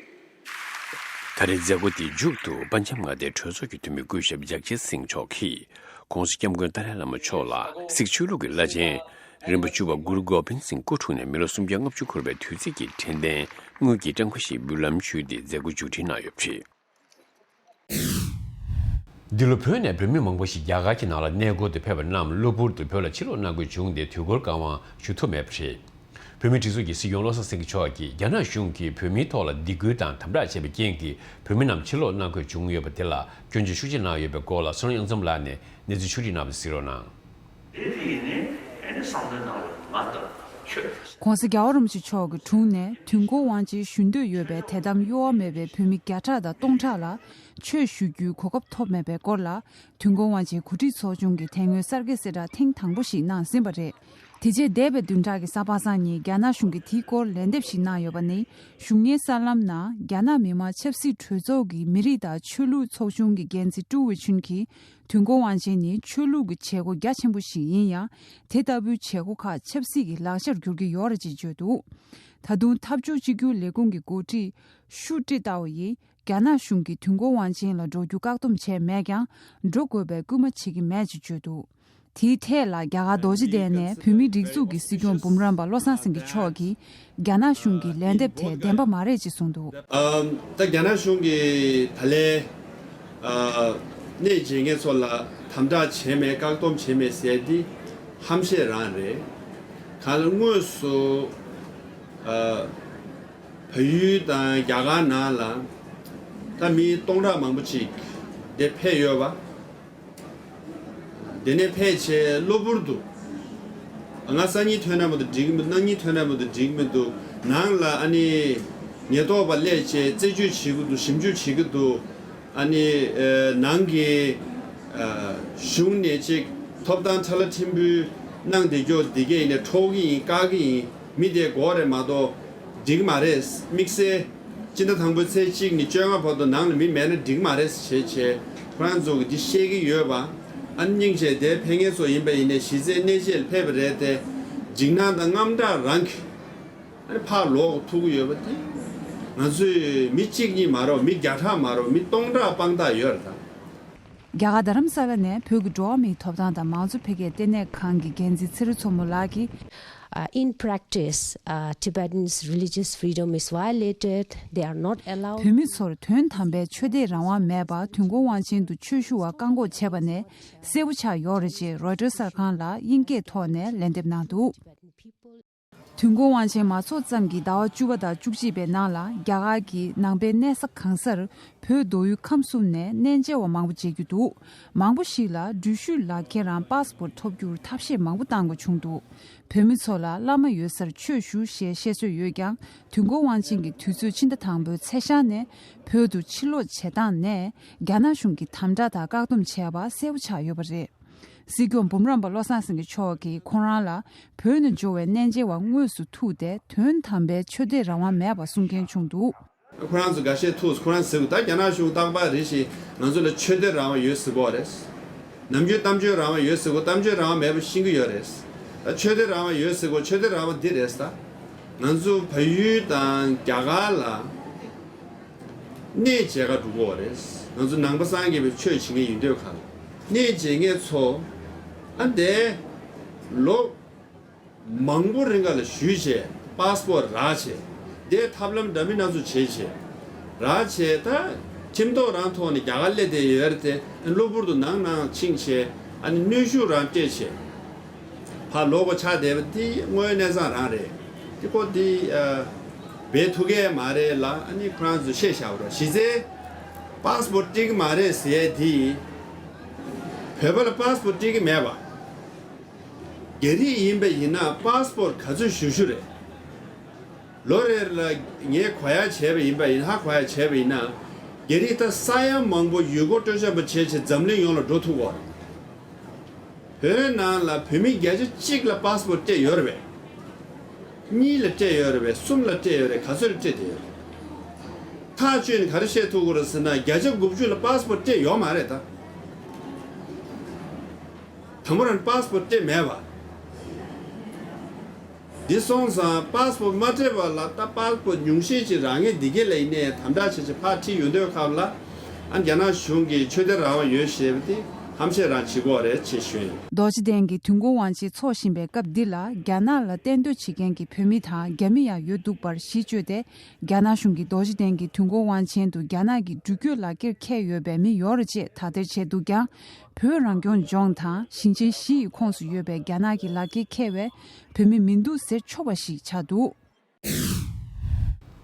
ད་རེས་མཛད་སྒོ་དེའི་མཇུག་ཏུ་པན་ཇབ་མངའ་སྡེའི་གྲོས་ཚོགས་ཀྱི་འཐུས་མི་སྐུ་ཞབས་ཇག་ཅིད་སིང་མཆོག་གིས་༸གོང་ས་༸སྐྱབས་མགོན་ཏཱ་ལའི་བླ་མ་མཆོག་ལ་སིག་ཆོས་ལུགས་ཀྱི་བླ་ཆེན་རིན་པོ་ཆེ་ཆོས་པ་གུ་རུ་གོ་བིན་སིང་སྐུ་འཁྲུངས་ནས་མི་ལོ་སུམ་བརྒྱ་ལྔ་བཅུ་འཁོར་བའི་དུས་ཚིགས་ཀྱི་དྲན་རྟེན་དངུལ་གྱི་བཀྲམ་ཁ་ཞིག་འབུལ་ལམ་ཞུས་ཏེ་མཛད་སྒོ་མཇུག་སྒྲིལ་གནང་ཡོད་པ་རེད། འདི་ལོ་བོད་ནས་བོད་མི་མང་པོ་ཞིག་རྒྱ་གར་གྱི་ནང་ལ་གནས་སྐོར་དུ་ཕེབས་པ་རྣམས་གློ་བུར་དུ་བོད་ལ་ཕྱིར་ལོག་གནང་དགོས་བྱུང་སྟེ་དུས་འཁོར་བཀའ་དབང་ཞུ་ཐུབ་མེད་པ་རེད། བོད་མིའི་སྒྲིག་འཛུགས་ཀྱི་སྲིད་སྐྱོང་བློ་བཟང་སེང་གེ་མཆོག་གིས་རྒྱ་ནག་གཞུང་གིས་བོད་མིའི་ཐོག་ལ་སྡིགས་སྐུལ་དང་དམ་དྲག་བྱས་པའི་རྐྱེན་གྱིས་བོད་མི་རྣམས་ཕྱིར་ལོག་གནང་དགོས་བྱུང་ཡོད་པ་དེ་ལ་སྐྱོན་བརྗོད་ཤུགས་ཆེ་གནང་ཡོད་པའི་སྐོར་ལ་བསོད་ནམས་གཡང་འཛོམས་ལགས་ནས་གནས་ཚུལ་ཕྱོགས་བསྒྲིགས་གནང་བ་གཟིགས་རོགས་གནང་། དེ་དེ་ཡིན་ནའི་ཨ་ནི་བསམ་བློ་གནང་བའི་ང་དང་ཁྱོད། ༸གོང་ས་༸རྒྱལ་བ་རིན་པོ་ཆེ་མཆོག་གི་དྲུང་ནས་དུས་འཁོར་དབང་ཆེན་ཞུ་འདོད་ཡོད་པའི་དད་དམ་གཡོ་བ་མེད་པའི་བོད་མི་བརྒྱ་ཕྲག་དང་སྟོང་ཕྲག་ལ་ཆོས་ཞུ་རྒྱུའི་གོ་སྐབས་ཐོབ་མེད་པའི་སྐོར་ལ། དུས་འཁོར་དབང་ཆེན་གོ་སྒྲིག་ཚོགས་ཆུང་གི་དེ་སྔོན་གསར་འགོད་གསལ་བསྒྲགས་ཐེངས་དང་པོ་ཞིག་གནང་ཟིན་པ་རེད། དེ་རྗེས་འདས་པའི་བདུན་ཕྲག་གི་གཟའ་པ་སངས་ཉིན་རྒྱ་ནག་གཞུང་གིས་དེའི་སྐོར་ལན་འདེབས་ཤིག་གནང་ཡོད་པ་ནི། གཞུང་གཉེར་གསར་ལམ་ནང་རྒྱ་ནག་མི་དམངས་ཆབ་སྲིད་གྲོས་ཚོགས་ཀྱི་མི་རིགས་དང་ཆོས་ལུགས་ཚོགས་ཆུང་གི་འགན་འཛིན་ཀྲུའུ་ཝེ་ཆུན་གྱིས། དུས་འཁོར་དབང་ཆེན་ནི་ཆོས་ལུགས་ཀྱི་བྱེད་སྒོ་རྒྱ་ཆེན་པོ་ཞིག་ཡིན་ཡང་། དེ་ལྟ་བུའི་བྱེད་སྒོ་ཁག་ཆབ་སྲིད་ཀྱི་ལག་ཆར་འགྱུར་གྱི་ཡོད་རེད་ཅེས་བརྗོད་འདུག་ད་དུང་འཐབ་ཕྱོགས་གཅིག་གྱུར་ལས་ཁུངས་ཀྱི་འགོ་ཁྲིད་ཤུ་ཀྲི་ཏའོ་ཡིས། རྒྱ་ནག་གཞུང་གིས་དུས་འཁོར་དབང་ཆེན་ལ་འགྲོ་རྒྱུ་བཀག་སྡོམ་བྱས་མེད་ཀྱང་། འགྲོ་དགོས་པའི་སྐུལ་མ་བྱེད་ཀྱི་མེད་ཅེས་བརྗོད་འདུག་དེའི་ཐད་ལ་རྒྱ་གར་རྡོ་རྗེ་གདན་ནས་བོད་མིའི་སྒྲིག་འཛུགས་ཀྱི་སྲིད་སྐྱོང་འབུམ་རམས་པ་བློ་བཟང་སེང་གེ་མཆོག་གིས། རྒྱ་ནག་གཞུང་གི་ལན་འདེབས་དེ་བདེན་པ་མ་རེད་ཅེས་གསུངས་འདུག་ཨམ། ད་རྒྱ་ནག་གཞུང་གིས་ད་ལན། ཨ། གནས་མཇལ་མཁན་ཚོ་ལ་དམ་དྲག་བྱས་མེད་བཀག་སྡོམ་བྱས་མེད་ཟེར་འདི་ཧམ་བཤད་རང་རེད། གང་ལ་དངོས་སུ། ཨ། བལ་ཡུལ་དང་རྒྱ་གར་ནང་ལ་ད་མི་སྟོང་ཕྲག་མང་པོ་ཅིག་འདིར་ཕེབས་ཡོད་པ། དེ་ནས་ཕལ་ཆེར་གློ་བུར་དུ། ང་སང་ཉིན་ཐོན་ན་མ་གཏོགས་འགྲིག་གི་མི་འདུག་གནངས་ཉིན་ཐོན་ན་མ་གཏོགས་འགྲིག་གི་མི་འདུག་ནང་ལ་ཨ་ནི་ཉེན་རྟོག་པ་སླེབས་བྱས་རྩད་གཅོད་བྱེད་ཀྱི་འདུག་ཞིབ་འཇུག་བྱེད་ཀྱི་འདུག་ཨ་ནི་ཨེ་ནང་གི་ཨ་གཞུང་ནས་ཅིག་ཐོབ་ཐང་ཁྲ་ལ་ཁྲིམས་དཔོན་གནང་བསྡད་རྒྱུ་འདི་གས་ཡིན་ནས་འཕྲོག་གི་ཡིན་བཀག་གི་ཡིན་མི་དེ་འགོག་རེད་མ་གཏོགས་འགྲིག་གི་མ་རེད། དམིགས་བསལ། སྤྱི་ཟླ་དང་པོའི་ཚེས་གཅིག་ནས་བཅོ་ལྔ་བར་དུ་ནང་ལ་མི་མེད་ན་འགྲིག་མ་རེད་ཟེར་བྱས་བྱས་ཁོ་རང་ཚོ་གིས་འདི་བཤད་ཀྱི་ཡོད་པ། ཨ་ནི་སྙིང་རྗེ་དེ་ཕན་ངེས་ཚོ་ཡིན་པ་ཡིན་ནའི་གཞི་རྩའི་གནས་བྱེད་ལ་ཕེབས་པ་རེད་དེ། འཇིགས་སྣང་དང་དངངས་སྐྲག་རང་གིས་ཨ་ནི་ཕར་ལོག་ཐུག་གི་ཡོད་པ་དེ། ང་ཚོས་མི་གཅིག་གཉིས་མ་རེད་མི་བརྒྱ་ཕྲག་མ་རེད་མི་སྟོང་ཕྲག་དཔང་རྟགས་ཡོད་རེད་ད། རྒྱ་གར་རྡ་རམ་ས་ལ་ནས་བོད་ཀྱི་འགྲོ་བ་མིའི་ཐོབ་ཐང་དང་མང་གཙོ་འཕེལ་རྒྱས་ལྟེ་གནས་ཁང་གི་འགན་འཛིན་ཚེ་རིང་མཚོ་མོ་ལགས་ཀྱིས། Uh, in practice, uh, Tibetans' religious freedom is violated. They are not allowed. བོད་མི་ཚོར་དོན་དམ་པའི་ཆོས་དད་རང་དབང་མེད་པར་དུས་འཁོར་དབང་ཆེན་དུ་ཆོས་ཞུ་བར་བཀག་འགོག་བྱས་པ་ནས་གསལ་པོ་ཆགས་ཡོད་རེད་ཅེས་རོའི་ཊར་གསར་ཁང་ལ་དབྱིན་སྐད་ཐོག་ནས་ལན་འདེབས་གནང་འདུག་དུས་འཁོར་དབང་ཆེན་མ་ཚོགས་ཙམ་གྱི་ཟླ་བ་བཅུ་པ་དང་བཅུ་གཅིག་པའི་ནང་ལ་རྒྱ་གར་གྱི་ནང་པའི་གནས་ས་གང་སར་བོད་མདོ་དབུས་ཁམས་གསུམ་ནས་གནས་མཇལ་བ་མང་པོ་མཇལ་རྒྱུ་འདུག་མང་པོ་ཞིག་ལ་འགྲུལ་བཞུད་ལག་འཁྱེར་རམ་པཱ་སི་པོར་ཊི་ཐོབ་རྒྱུར་ཐབས་ཤེས་མང་པོ་གཏང་དགོས་བྱུང་འདུག་བོད་མི་ཚོ་ལ་བླ་མ་ཡོད་སར་ཆོས་ཞུ་ཞེས་བཤད་སྲོལ་ཡོད་ཀྱང་། དུས་འཁོར་དབང་ཆེན་གྱི་དུས་ཚོད་ཕྱི་ཟླ་དང་པོའི་ཚེས་ཤར་ནས་བོད་དུ་ཕྱིར་ལོག་བྱེད་སྟངས་ནས་རྒྱ་ནག་གཞུང་གིས་དམ་དྲག་དང་བཀག་སྡོམ་བྱས་པ་གསལ་པོ་ཆགས་ཡོད་པ་རེད། སྲིད་སྐྱོང་འབུམ་རམས་པ་བློ་བཟང་སེང་གེ་མཆོག་གིས་ཁོང་རང་ལ་བོད་ནས་འབྱོར་བའི་གནས་མཇལ་བ་དངོས་སུ་ཐུག་སྟེ་དོན་དམ་པའི་ཆོས་དད་རང་དབང་མེད་པ་གསུང་མཁན་བྱུང་འདུག་ཁོ་རང་ཚོ་འགའ་ཤས་ཐུག་ཁོ་རང་ཟེར་གི་ད་རྒྱ་ནག་གཞུང་རྟག་པར་རེ་བཞིན་ང་ཚོ་ལ་ཆོས་དད་རང་དབང་ཡོད་ཟེར་གོ་རེད། ནམ་རྒྱུན་གཏམ་བརྗོད་རང་དབང་ཡོད་ཟེར་གོ་གཏམ་བརྗོད་རང་དབང་མེད་པ་ཤེས་ཀྱི་ཡོད་རེད། ད་ཆོས་དད་རང་དབང་ཡོད་ཟེར་གོ་ཆོས་དད་རང་དབང་འདི་རེད་ད། ང་ཚོ་བལ་ཡུལ་དང་རྒྱ་གར་ལ་གནས་མཇལ་ག་འགྲོ་གི་ཡོད་རེད། ང་ཚོ་ནང་པ་སངས་རྒྱས་པའི་ཆོས་བྱེད་མཁན་ཡིན་དུས་ག་ལ་གནས་མཇལ་མཁན་ཚོ་ཨ་འདས་ལོ་མང་པོ་རིང་ག་ལ་བཞུགས་བྱས་པཱ་སི་པོར་རག་བྱས་དེ་ཐབས་ལམ་འདྲ་མིན་སྣ་ཚོགས་བྱས་བྱས་རག་བྱས་ད་ཁྲིམས་ཐོག་རང་ཐོག་ནས་རྒྱ་གར་སླེབས་བསྡད་ཡོད་རེད་དེ་གློ་བུར་དུ་ནང་ནང་ཕྱིན་བྱས་ཨ་ནི་གནོན་ཤུགས་རང་སྤྲད་བྱས། ཕར་ལོག་དགོས་ཆགས་བསྡད་པ་འདི་དངོས་ཡོད་གནས་ཚང་རང་རེད། འདི་ཁོ་འདི་ཨ། འབད་ཐུབ་ཀྱི་མ་རེད་ལ་ཨ་ནི་ཁོ་རང་ཚོས་བཤད་བཞག་པ་རེད། གཞི་རྩའི་པཱ་སི་པོར་ཊི་སྤྲད་ཀྱི་མ་རེད་ཟེར་ཡས་འདི། བོད་པ་ལ་པཱ་སི་པོར་ཊི་སྤྲད་ཀྱི་མེད་པ། རྒྱ་རིགས་ཡིན་པ་ཡིན་ན་པཱ་སི་པོར་ག་ཚོད་ཞུ་ཞུ་རེད། ལོ་རེ་ལ་ངས་གོ་ཡག་བྱས་པ་ཡིན་པ་ཡིན་ཧ་གོ་ཡག་བྱས་པ་ཡིན་ན། རྒྱ་རིགས་ད་ས་ཡ་མང་པོ་ཡུལ་སྐོར་སྤྲོ་འཆམ་པ་བྱས་བྱས་འཛམ་གླིང་ཡོངས་ལ་འགྲོ་ཐུབ་ཀྱི་ཡོད་རེད། བོད་ནང་ལ་བོད་མི་བརྒྱ་ཆ་གཅིག་ལ་པཱ་སི་པོར་ཊི་སྤྲད་ཡོད་རེད་པས། གཉིས་ལ་སྤྲད་ཡོད་རེད་པས། གསུམ་ལ་སྤྲད་ཡོད་རེད། ག་ཚོད་ལ་སྤྲད་བསྡད་ཡོད་རེད། ཐག་གཅོད་ནས་ག་རེ་བཤད་ཐུབ་ཀྱི་རེད་ཟེར་ན། བརྒྱ་ཆ་དགུ་བཅུ་ལ་པ་སི་པོར་སྤྲད་ཡོད་མ་རེད་ད། དང་པོ་རང་པ་སི་པོར་སྤྲད་མེད་པ། འདི་སོང་ཙང་པ་སི་པོར་མ་སྤྲད་པ་ལ་ད་པ་སི་པོར་ཉུང་ཤས་ཅིག་རག་མཁན་འདི་གས་ལ་ཡིན་ནའི་དམ་དྲག་བྱས་བྱས་ཕར་ཁྲིད་ཡོང་དུས་སྐབས་ལ། ཨ། རྒྱ་ནག་གཞུང་གིས་ཆོས་དད་རང་དབང་ཡོད་ཞེས་པ་དེ་ཧམ་བཤད་རང་བྱེད་ཀྱི་ཡོད་རེད་ཅེས་ཞུས་ཡིན། རྡོ་རྗེ་གདན་གྱི་དུས་འཁོར་དབང་ཆེན་འཚོགས་བཞིན་པའི་སྐབས་འདི་ལ། རྒྱ་ནག་ལ་གཏན་སྡོད་བྱེད་མཁན་གྱི་བོད་མི་དང་རྒྱ་མི་ཡང་ཡོད་འདུག་པར་གཞི་བཅོལ་ཏེ། རྒྱ་ནག་གཞུང་གིས་རྡོ་རྗེ་གདན་གྱི་དུས་འཁོར་དབང་ཆེན་དུ་རྒྱ་ནག་གི་འགྲུལ་སྐྱོད་ལག་འཁྱེར་འཁྱེར་ཡོད་པའི་མི་ཡོད་རེད་ཅེས་དག་ཐེར་བྱས་འདུག་ཀྱང་། བོད་རང་སྐྱོང་ལྗོངས་དང་ཞིང་ཆེན་བཞི་ཡི་ཁོངས་སུ་ཡོད་པའི་རྒྱ་ནག་གི་ལག་འཁྱེར་འཁྱེར་བའི་བོད་མི་མི་འདུག་ཟེར་ཆོག་པ་ཞིག་ཆགས་འདུག།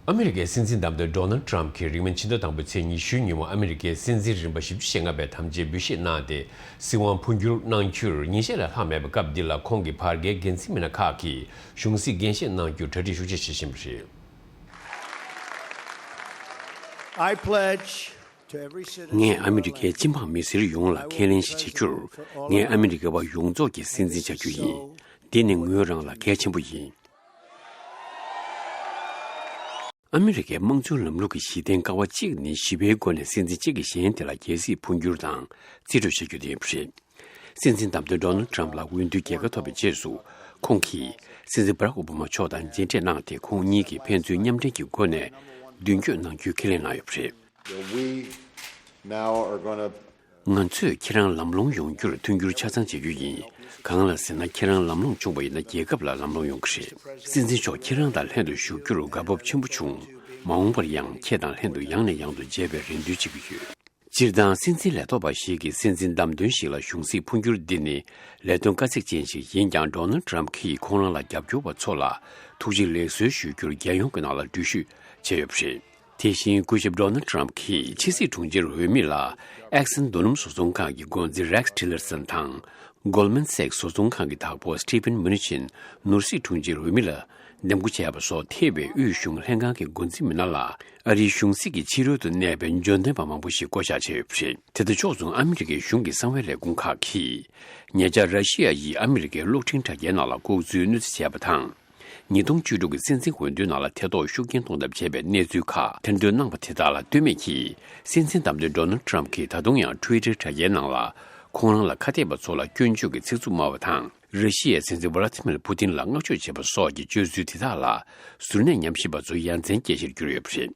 ཨ་མི་རི་ཀའི་སྲིད་འཛིན་བདམས་ཐོན་ཌོ་ནལ་ཌི་ཊརམ་ཕི་གིས་རིང་མིན་ཕྱི་ཟླ་དང་པོའི་ཚེས་ཉི་ཤུའི་ཉིན་མོ་ཨ་མི་རི་ཀའི་སྲིད་འཛིན་རིམ་པ་བཞི་བཅུ་ཞེ་ལྔ་པའི་དམ་བཅའི་འབུལ་བཞེས་གནང་སྟེ། སྲིད་དབང་འཕོ་འགྱུར་གནང་རྒྱུར་ཉིན་ཤས་ལས་ལྷག་མེད་པའི་སྐབས་འདི་ལ། ཁོང་གི་བར་བརྒལ་འགན་འཛིན་མི་སྣ་ཁག་གིས་གཞུང་སྲིད་འགན་བཞེས་གནང་རྒྱུར་གྲ་སྒྲིག་ཤུགས་ཆེ་བྱེད་བཞིན་པ་རེད། I pledge to every citizen ངས་ཨ་མི་རི་ཀའི་སྤྱི་འབངས་མི་སེར་ཡོངས་ལ་ཁས་ལེན་ཞིག་བྱེད་རྒྱུར། ངས་ཨ་མི་རི་ཀ་བ་ཡོངས་རྫོགས་ཀྱི་སྲིད་འཛིན་ཆགས་རྒྱུ་ཡིན། འདི་ནི་ངོས་རང་ལ་གལ་ཆེན་པོ་ཡིན། ཨ་མི་རི་ཀའི་དམངས་གཙོའི་ལམ་ལུགས་ཀྱི་གཞི་རྟེན་ཀ་བ་གཅིག་ནི་ཞི་བའི་སྒོ་ནས་སྲིད་འཛིན་གཅིག་གིས་གཞན་དེ་ལ་རྒྱལ་སྲིད་འཕོ་འགྱུར་དང་རྩིས་སྤྲོད་བྱ་རྒྱུ་དེ་ཡིན་པ་རེད། སྲིད་འཛིན་བདམས་ཐོན་ཌོ་ནལ་ཌི་ཊརམ་ཕི་ལ་འོས་བསྡུའི་རྒྱལ་ཁ་ཐོབ་པའི་རྗེས་སུ། ཁོང་གིས་སྲིད་འཛིན་བྷ་རག་ཨོ་བྷ་མ་མཆོག་དང་མཇལ་འཕྲད་གནང་སྟེ། ཁོང་གཉིས་ཀྱིས་ཕན་ཚུན་མཉམ་འབྲེལ་གྱི་སྒོ་ནས་མདུན་སྐྱོད་གནང་རྒྱུའི་ཁས་ལེན་གནང་ཡོད་པ་རེད། We now are gonna ང་ཚོས་ཁྱེད་རང་ལམ་ལྷོང་ཡོང་རྒྱུར་མཐུན་འགྱུར་ཆ་ཚང་བྱེད་རྒྱུ་ཡིན། གང་ལ་ཟེར་ན། ཁྱེད་རང་ལམ་ལྷོང་བྱུང་བ་ཡིན་ན། རྒྱལ་ཁབ་ལ་ལམ་ལྷོང་ཡོང་གི་རེད། སྲིད་འཛིན་མཆོག་ཁྱེད་རང་དང་ལྷན་དུ་བཞུགས་རྒྱུར་དགའ་སྤོབས་ཆེན་པོ་བྱུང་། མ་འོངས་པར་ཡང་ཁྱེད་དང་ལྷན་དུ་ཡང་ནས་ཡང་དུ་མཇལ་བའི་རེ་འདུན་བྱེད་ཀྱི་ཡོད། སྤྱིར་བཏང་སྲིད་འཛིན་ལས་ཐོག་པ་ཞིག་གིས་སྲིད་འཛིན་བདམས་ཐོན་ཞིག་ལ་གཞུང་སྲིད་འཕོ་འགྱུར་འདི་ནི་ལས་དོན་དཀའ་ཚེགས་ཅན་ཞིག་ཡིན་ཀྱང་། ཌོ་ནལ་ཌི་ཊརམ་ཕི་གིས་ཁོང་རང་ལ་རྒྱབ་སྐྱོར་བ་ཚོ་ལ་ཐུགས་རྗེ་ལེགས་གསོལ་ཞུ་རྒྱུར་རྒྱལ་ཡོངས་ཀྱི་ནང་ལ་འགྲུལ་བཞུད་བྱས་ཡོད་པ་རེད། དེ་བཞིན་སྐུ་ཞབས་ཌོ་ནལ་ཌི་ཊརམ་ཕི་གིས་ཕྱི་སྲིད་དྲུང་ཆེ་འོས་མི་ལ་ཨེག་སན་རྡོ་སྣུམ་བཟོ་ཚོང་ཁང་གི་འགོ་འཛིན་རེག་སི་ཊི་ལར་སན་དང་། གོལ་མན་སེག་སི་བཟོ་ཚོང་ཁང་གི་བདག་པོ་སི་ཊི་ཕན་མུ་ནི་ཆིན་ནོར་སྲིད་དྲུང་ཆེ་འོས་མི་ལ་འདེམས་བསྐོ་བྱས་པ་སོགས། ཐེ་བའི་དབུས་གཞུང་ལྷན་ཁང་གི་འགོ་འཛིན་མི་སྣ་ལ་ཨ་རིའི་གཞུང་སྲིད་ཀྱི་ཕྱི་རོལ་དུ་གནས་པའི་འབྱོར་ལྡན་པ་མང་པོ་ཞིག་བསྐོ་གཞག་བྱས་ཡོད་པ་རེད། དེ་དང་ཕྱོགས་མཚུངས། ཨ་མི་རི་ཀའི་གཞུང་གི་གསང་བའི་ལས་ཁུངས་ཁག་གིས་ཉེ་ཆར་ར་ཤི་ཡ་ཡིས་ཨ་མི་རི་ཀའི་གློག་འཕྲིན་དྲ་རྒྱའི་ནང་ལ་ལྐོག་འཛུལ་གནོད་འཚེ་བྱས་པ་དང་། ཉིས་སྟོང་བཅུ་དྲུག་གི་སྲིད་འཛིན་འོས་བསྡུའི་ནང་ལ་ཐེ་གཏོགས་ཤུགས་རྐྱེན་གཏོང་ཐབས་བྱས་པའི་གནས་ཚུལ་ཁག་ཐེར་འདོན་གནང་པ་དེ་དག་ལ་ལྟོས་མེད་ཀྱིས། སྲིད་འཛིན་བདམས་ཐོན་ཌོ་ནལ་ཌི་ཊརམ་ཕི་གིས་ད་དུང་ཡང་ཊུ་ཝི་ཊར་དྲ་རྒྱའི་ནང་ལ་ཁོང་རང་ལ་ཁ་གཏད་པ་ཚོ་ལ་སྐྱོན་བརྗོད་ཀྱི་ཚིག་རྩུབ་སྨྲ་བ་དང་། ར་ཤི་ཡའི་སྲིད་འཛིན་ཝ་ལ་ཏི་མིར་པུ་ཏིན་ལ་བསྔགས་བརྗོད་བྱེད་པ་སོགས་ཀྱི་སྤྱོད་ཚུལ་དེ་དག་ལ་གཟུར་གནས་ཉམས་ཞིབ་པ་ཚོ་ཡ་མཚན་སྐྱེ་གཞིར་གྱུར་ཡོད་པ་རེད།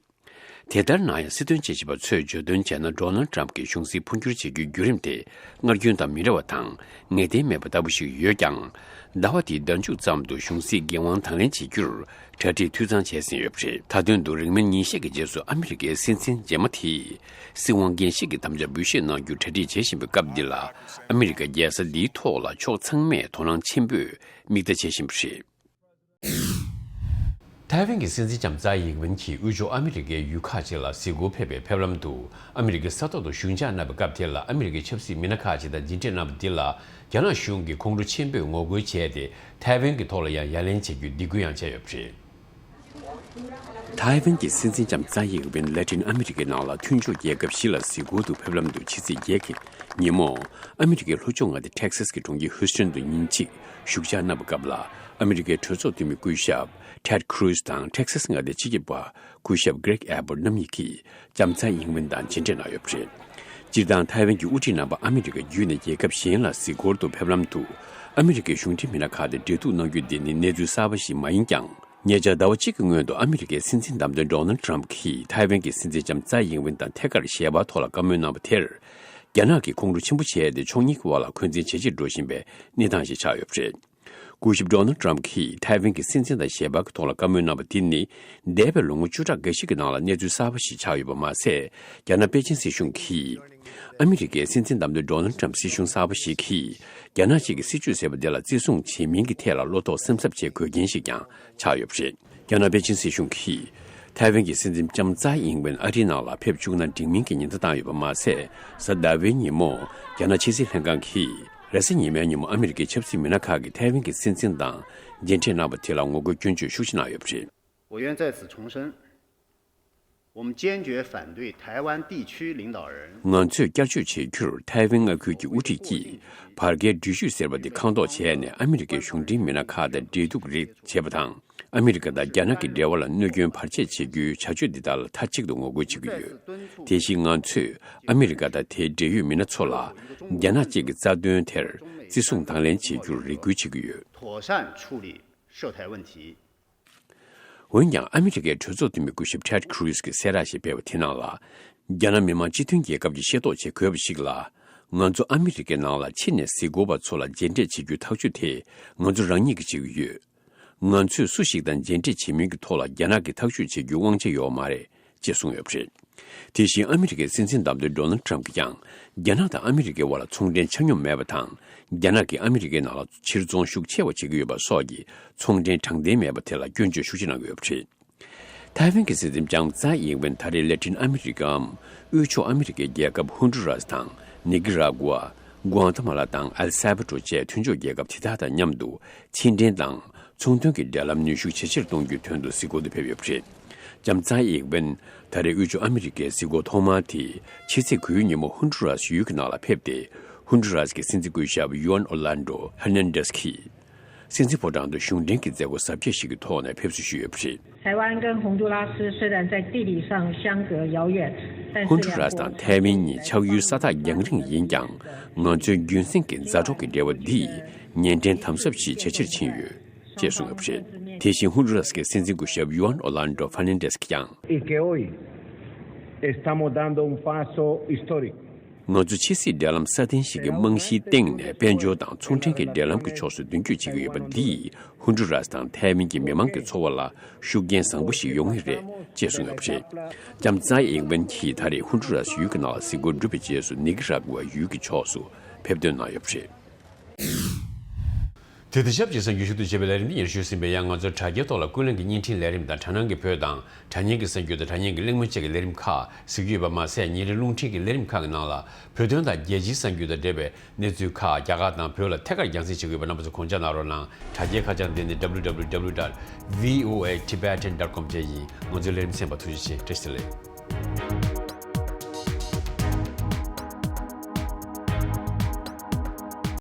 དེ་ལྟར་ན་ཡང་། སྲིད་དོན་དཔྱད་ཞིབ་པ་ཚོས་བརྗོད་དོན་བྱས་ན། ཌོ་ནལ་ཌི་ཊརམ་ཕི་གིས་གཞུང་སྲིད་འཕོ་འགྱུར་བྱེད་རྒྱུའི་བརྒྱུད་རིམ་དེ་སྔར་རྒྱུན་དང་མི་འདྲ་བ་དང་། ངེས་གཏན་མེད་པ་ལྟ་བུ་ཞིག་ཡོད་ཀྱང་། ཟླ་བ་འདིའི་ཟླ་མཇུག་ཙམ་དུ་གཞུང་སྲིད་འགན་དབང་དང་ལེན་བྱེད་རྒྱུར་གྲ་སྒྲིག་འཐུས་ཚང་བྱས་ཟིན་ཡོད་པ་རེད། མཐའ་དོན་དུ། རིང་མིན་ཉིན་ཤས་ཀྱི་རྗེས་སུ་ཨ་མི་རི་ཀའི་སྲིད་འཛིན་རྗེས་མ་དེས་སྲིད་དབང་འགན་བཞེས་ཀྱི་དམ་བཅའ་འབུལ་བཞེས་གནང་རྒྱུར་གྲ་སྒྲིག་བྱེད་བཞིན་པའི་སྐབས་འདི་ལ། ཨ་མི་རི་ཀ་རྒྱལ་ས་འདིའི་ཐོག་ལ་ཕྱོགས་ཚང་མས་དོ་སྣང་ཆེན་པོས་མིག་ལྟ་བྱེད་བཞིན་པ་རེད། ཐའེ་ཝན་གྱི་སྲིད་འཛིན་ལྕམ་ཙའེ་ཡིང་ཝེན་གྱིས་དབུས་ཕྱོགས་ཨ་མི་རི་ཀའི་ཡུལ་ཁག་ཅིག་ལ་གཟིགས་སྐོར་ཕེབས་པའི་ཕེབས་ལམ་དུ། ཨ་མི་རི་ཀའི་ས་ཐོག་ཏུ་ཞུན་བཅར་གནང་བའི་སྐབས་དེ་ལ། ཨ་མི་རི་ཀའི་ཆབ་སྲིད་མི་སྣ་ཁག་ཅིག་དང་མཇལ་འཕྲད་གནང་བ་འདི་ལ། རྒྱ་ནག་གཞུང་གིས་ཁོང་ཁྲོ་ཆེན་པོས་ངོ་རྒོལ་བྱས་ཏེ། ཐའེ་ཝན་གྱི་ཐོག་ལ་ཡང་ཡ་ལན་བྱེད་རྒྱུའི་སྡིགས་སྐུལ་ཡང་བྱས་ཡོད་པ་རེད། ཐའེ་ཝན་གྱི་སྲིད་འཛིན་ལྕམ་ཙའེ་ཡིང་ཝེན་ལ་ཏིན་ཨ་མི་རི་ཀའི་ནང་ལ་མཐུན་ཕྱོགས་རྒྱལ་ཁབ་བཞི་ལ་གཟིགས་སྐོར་དུ་ཕེབས་ལམ་དུ། ཕྱི་ཚེས་བརྒྱད་ཀྱི་ཉིན་མོ། ཨ་མི་རི་ཀའི་ལྷོ་ཕྱོགས་མངའ་སྡེ་ཊེག་སཱས་ཀྱི་གྲོང་ཁྱེར་ཧུས་ཊོན་དུ་ཉིན་གཅིག་བཞུགས་ཞག་གནང་བའི་སྐབས་ལ། ཨ་མི་རི་ཀའི་གྲོས་ཚོགས་འཐུས་མི་སྐུ་ཞབས་ཊེཌ་ཁུ་རུ་ཛི་དང་། ཊེག་སཱས་མངའ་སྡེའི་སྤྱི་ཁྱབ་པ་སྐུ་ཞབས་གྷི་རེག་ཨེ་བྷོར་རྣམ་གཉིས་ཀྱིས་ལྕམ་ཙའེ་ཡིང་ཝེན་དང་མཇལ་འཕྲད་གནང་ཡོད་པ་རེད། སྤྱིར་བཏང་། ཐའེ་ཝན་གྱི་དབུ་ཁྲིད་རྣམ་པ་ཨ་མི་རི་ཀ་བརྒྱུད་ནས་རྒྱལ་ཁབ་གཞན་ལ་གཟིགས་སྐོར་དུ་ཕེབས་ལམ་དུ། ཨ་མི་རི་ཀའི་གཞུང་འབྲེལ་མི་སྣ་ཁག་དང་འབྲེལ་གཏུག་གནང་རྒྱུ་འདི་ནི་གནས་ཚུལ་གསར་པ་ཞིག་མ་ཡིན་ཀྱང་། ཉེ་ཆར་ཟླ་བ་གཅིག་གི་སྔོན་དུ། ཨ་མི་རི་ཀའི་སྲིད་འཛིན་བདམས་ཐོན་ཌོ་ནལ་ཌི་ཊརམ་ཕི་གིས་ཐའེ་ཝན་གྱི་སྲིད་འཛིན་ལྕམ་ཙའེ་ཡིང་ཝེན་དང་ཐད་ཀར་ཞལ་པར་ཐོག་ལ་བཀའ་མོལ་གནང་བ་དེར། རྒྱ་ནག་གིས་ཁོང་ཁྲོ་ཆེན་པོ་བྱས་ཏེ། ཕྱོགས་གཉིས་ཀྱི་བར་ལ་འཁོན་འཛིན་ཇེ་ཆེར་འགྲོ་བཞིན་པའི་གནས་སྟངས་ཤིག་ཆགས་ཡོད་པ་རེད། སྐུ་ཞབས་ཌོ་ནལ་ཌི་ཊརམ་ཕི་གིས་ཐའེ་ཝན་གྱི་སྲིད་འཛིན་དང་ཞལ་པར་གྱི་ཐོག་ལ་བཀའ་མོལ་གནང་བ་དེ་ནི། འདས་པའི་ལོ་ངོ་བཅུ་ཕྲག་འགའ་ཞིག་གི་ནང་ལ་གནས་ཚུལ་གསར་པ་ཞིག་ཆགས་ཡོད་པ་མ་ཟད། རྒྱ་ནག་པེ་ཅིན་སྲིད་གཞུང་གིས། ཨ་མི་རི་ཀའི་སྲིད་འཛིན་བདམས་ཐོན་ཌོ་ནལ་ཌི་ཊརམ་ཕི་སྲིད་གཞུང་གསར་པ་ཞིག་གིས། རྒྱ་ནག་གཅིག་གི་སྲིད་བྱུས་ཟེར་བ་དེ་ལ་བརྩི་སྲུང་བྱེད་མིན་གྱི་ཐད་ལ་བློ་དོགས་སེམས་འཚབ་བྱེད་དགོས་རྐྱེན་ཞིག་ཀྱང་ཆགས་ཡོད་པ་རེད། རྒྱ་ནག་པེ་ཅིན་སྲིད་གཞུང་གིས། ཐའེ་ཝན་གྱི་སྲིད་འཛིན་ལྕམ་ཙའེ་ཡིང་ཝེན་ཨ་རིའི་ནང་ལ་ཕེབས་བཅུག་ན་འགྲིག་མིན་གྱི་ཉེན་བརྡ་བཏང་ཡོད་པ་མ་ཟད། གཟའ་ཟླ་བའི་ཉིན་མོ། རྒྱ་ནག་ཕྱི་སྲིད་ལྷན་ཁང་གིས། རེས་གཟའ་ཉི་མའི་ཉིན་མོ། ཨ་མི་རི་ཀའི་ཆབ་སྲིད་མི་སྣ་ཁག་གིས་ཐའེ་ཝན་གྱི་སྲིད་འཛིན་དང་མཇལ་འཕྲད་གནང་བ་དེ་ལ་ངོ་རྒོལ་སྐྱོན་བརྗོད་ཤུགས་ཆེ་གནང་ཡོད་པ་རེད། 我愿再次重申，我们坚决反对台湾地区领导人 ང་ཚོས་བསྐྱར་བཅོས་བྱེད་རྒྱུར། ཐའེ་ཝན་མངའ་ཁུལ་གྱི་དབུ་ཁྲིད་ཀྱིས་བར་བརྒལ་འགྲུལ་བཞུད་ཟེར་བ་དེ་ཁ་འཐོར་བྱས་ནས། ཨ་མི་རི་ཀའི་གཞུང་འབྲེལ་མི་སྣ་ཁག་དང་འབྲེལ་གཏུག་རེས་བྱེད་པ་དང་ ཨ་མི་རི་ཀ་དང་རྒྱ་ནག་གི་འབྲེལ་བ་ལ་གནོད་སྐྱོན་བར་ཆད་བྱེད་རྒྱུའི་བྱ་སྤྱོད་འདི་དག་ལ་མཐའ་གཅིག་ཏུ་ངོ་རྒོལ་བྱེད་ཀྱི་ཡོད། དེ་བཞིན་ང་ཚོས་ཨ་མི་རི་ཀ་དང་དེའི་འབྲེལ་ཡོད་མི་སྣ་ཚོ་ལ་རྒྱ་ནག་གཅིག་གི་རྩ་དོན་དེར་བརྩི་སྲུང་དང་ལེན་བྱེད་རྒྱུར་རེ་སྐུལ་བྱེད་ཀྱི་ཡོད། 妥善处理涉台问题。 འོན་ཀྱང་ཨ་མི་རི་ཀའི་གྲོས་ཚོགས་འཐུས་མི་སྐུ་ཞབས་Ted Cruz་གྱིས་གསལ་བསྒྲགས་ཤིག་སྤེལ་བ་དེ་ནང་ལ། རྒྱ་ནག་མི་དམངས་སྤྱི་མཐུན་རྒྱལ་ཁབ་ཀྱིས་ཤེས་རྟོགས་བྱེད་དགོས་པ་ཞིག་ལ། ང་ཚོ་ཨ་མི་རི་ཀའི་ནང་ལ་ཕྱི་ནས་གཟིགས་སྐོར་བ་ཚོ་ལ་མཇལ་འཕྲད་བྱེད་རྒྱུའི་ཐག་གཅོད་དེ་ང་ཚོ་རང་ཉིད་ཀྱིས་བྱེད་ཀྱི་ཡོད། ང་ཚོས་སུ་ཞིག་དང་མཇལ་འཕྲད་བྱེད་མིན་གྱི་ཐོག་ལ་རྒྱ་ནག་གིས་ཐག་གཅོད་བྱེད་རྒྱུའི་དབང་ཆ་ཡོད་མ་རེད་ཅེས་གསུངས་ཡོད་པ་རེད། དེ་བཞིན་ཨ་མི་རི་ཀའི་སྲིད་འཛིན་བདམས་ཐོན་Donald Trump་གྱིས་ཀྱང་རྒྱ་ནག་དང་ཨ་མི་རི་ཀའི་དབར་ལ་ཚོང་འབྲེལ་ཆ་སྙོམས་མེད་པ་དང་། རྒྱ་ནག་གིས་ཨ་མི་རི་ཀའི་ནང་ལ་ཕྱིར་ཚོང་ཤུགས་ཆེ་བ་བྱེད་ཀྱི་ཡོད་པ་སོགས་ཀྱི་ཚོང་འབྲེལ་དྲང་བདེན་མེད་པ་དེ་ལ་སྐྱོན་བརྗོད་ཤུགས་ཆེ་གནང་གི་ཡོད་པ་རེད། ཐའེ་ཝན་གྱི་སྲིད་འཛིན་ལྕམ་ཙའེ་ཡིང་ཝེན་ད་རེས་ལེ་ཊིན་ཨ་མི་རི་ཀའམ་དབུས་ཕྱོགས་ཨ་མི་རི་ཀའི་རྒྱལ་ཁབ་ཧོན་ཌུ་རཱས་དང་ནི་ཀི་ར་གུ་ཝ། གུང་ཐ་མ་ལ་དང་ཨེལ་སཱ་བྷ་ཏོར་བཅས་མཐུན་ཕྱོགས་རྒྱལ་ཁབ་དེ་དག་དང་མཉམ་དུ་ཕྱི་འབྲེལ་དང་ཚོང་དོན་གྱི་འབྲེལ་ལམ་ནུས་ཤུགས་ཇེ་ཆེར་གཏོང་རྒྱུའི་དོན་དུ་གཟིགས་སྐོར་དུ་ཕེབས་ཡོད་པ་རེད། ལྕམ་ཙའེ་ཡིང་ཝེན་ད་རེས་དབུས་ཕྱོགས་ཨ་མི་རི་ཀའི་གཟིགས་སྐོར་ཐོག་མ་དེ་ཕྱི་ཚེས་དགུའི་ཉིན་མོ་ཧོན་ཌུ་རཱས་ཡུལ་གྱི་ནང་ལ་ཕེབས་ཏེ། ཧོན་ཌུ་རཱས་ཀྱི་སྲིད་འཛིན་སྐུ་ཞབས་Juan Orlando Hernandez་གྱིས། སྲིད་འཛིན་ཕོ་བྲང་དུ་གཞུང་འབྲེལ་གྱི་མཛད་སྒོ་གཟབ་རྒྱས་ཤིག་གི་ཐོག་ནས་ཕེབས་བསུ་ཞུས་ཡོད་པ་རེད། 台湾跟洪都拉斯虽然在地理上相隔遥远，但是 ཧོན་ཌུ་རཱས་དང་ཐའེ་ཝན་གཉིས་ཆགས་ཡུལ་ས་ཐག་རྒྱང་རིང་ཡིན་ཀྱང་། ང་ཚོའི་རྒྱུན་སྲིང་གི་མཛའ་གྲོགས་ཀྱི་འབྲེལ་བ་འདིས་ཉིན་ཕྲན་དམ་ཟབ་ཞིག་ཇེ་ཆེར་ཕྱིན་ཡོད་ཅེས་གསུངས་ཡོད་པ་རེད། དེ་བཞིན་ཧོན་ཌུ་རཱས་ཀྱི་སྲིད་འཛིན་སྐུ་ཞབས་Juan Orlando Fernandez་གྱིས་ཀྱང་། 。 Y que hoy estamos dando un paso histórico. ང་ཚོ་ཕྱི་སྲིད་འབྲེལ་ལམ་སྲ་བརྟན་ཞིག་གི་རྨང་གཞིའི་སྟེང་ནས་དཔལ་འབྱོར་དང་ཚོང་འབྲེལ་གྱི་འབྲེལ་ལམ་གྱི་ཕྱོགས་སུ་མདུན་སྐྱོད་བྱེད་ཀྱི་ཡོད་པ་འདིས་ཧུན་ཀྲུ་རཱས་དང་ཐའེ་ཝན་གྱི་མི་མང་གི་འཚོ་བ་ལ་ཤུགས་རྐྱེན་བཟང་པོ་ཞིག་ཡོང་ངེས་རེད་ཅེས་གསུངས་ཡོད་པ་རེད། ལྕམ་ཙའེ་ཡིང་ཝེན་གྱིས་ད་རེས་ཧུན་ཀྲུ་རཱས་ཡུལ་གྱི་ནང་ལ་གཟིགས་སྐོར་བསྒྲུབས་པའི་རྗེས་སུ་ནི་ཀི་ར་གུ་ཝ་ཡུལ་གྱི་ཕྱོགས་སུ་ཕེབས་ཐོན་གནང་ཡོད་པ་རེད། དེ་དང་ཆབས་ཅིག་གསར་འགྱུར་ཞུ་གཏུག་བྱས་པའི་ལས་རིམ་འདི་ཉེར་ཤུ་ཟིན་པའི་ཡང་ང་ཚོའི་དྲ་རྒྱའི་ཐོག་ལ་ཀུན་གླེང་གི་བརྙན་འཕྲིན་ལས་རིམ་དང་དྲ་སྣང་གི་བོད་དང་དྲ་བརྙན་གྱི་གསར་འགྱུར་དང་དྲ་བརྙན་གྱི་གླེང་མོལ་བཅས་ཀྱི་ལས་རིམ་ཁག་གཟིགས་རྒྱུ་ཡོད་པ་མ་ཟད། ཉིན་རེའི་རླུང་འཕྲིན་གྱི་ལས་རིམ་ཁག་གི་ནང་ལ་བོད་དོན་དང་རྒྱལ་སྤྱིའི་གསར་འགྱུར་དང་འབྲེལ་བའི་གནས་ཚུལ་ཁག་རྒྱ་གར་དང་བོད་ལ་ཐད་ཀར་རྒྱང་སྲིང་བྱེད་ཀྱི་ཡོད་པ་རྣམ་པ་ཚོ་དགོངས་འཇགས་གནང་རོགས་གནང་། དྲ་རྒྱའི་ཁ་བྱང་འདི་ནི་www dot voatibetan dot com བཅས་ཡིན། ང་ཚོའི་ལས་རིམ་གསན་པར་ཐུགས་རྗེ་ཆེ། བཀྲ་ཤིས་བདེ་ལེགས།